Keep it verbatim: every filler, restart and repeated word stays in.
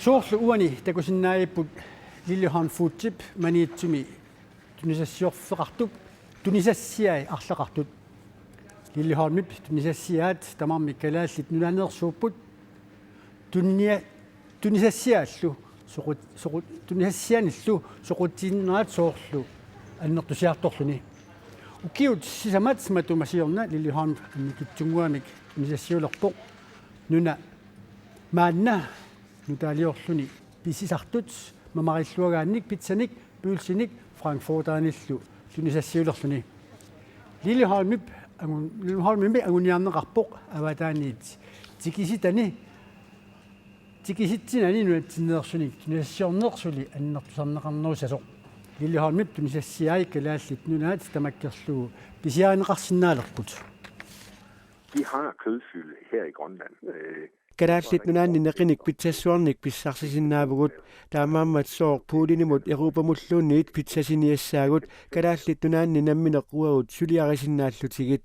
Soorlu uani takusinnaagipput Lilliholm Foodsip Maniitsumi tunisassiorfeqartup tunisassiai arlaqartut. Lilliholmip tunisassiaat tamarmik Kalaallit Nunaanneersuupput. Tunnia-, tunisassiaallu soqut-, soqut-, tunisassianillu soqutiginnerat soorlu annertusiartorluni. Ukiut sisamat matuma siorna Lilliholm annikitsunnguamik tunisassiulerpoq. Nuna maanna nutaaliorluni pisisartut mamarilluagaannik pizzanik pølsinik frankfurteranillu tunisassiulerluni. Lilliholmip angun-, Lilliholmimi anguniarneqarpoq avataaniit tikisitani, tikisitsinani nunatsinneersunik tunisassiorneq suli annertusarneqarnerusoq. Lilliholmip tunisassiai Kalaallit Nunaat tamakkerlugu pisiarineqarsinnaalerput. De har kødfyld her i Grønland. Øh, Kalaallit Nunaanni neqinik pizzasuarnik pissarsisinnaavugut, taamaammat sooq Polenimut Europamulluunniit pizzasiniassaagut, Kalaallit Nunaanni nammineq uagut suliarisinnaallutigit.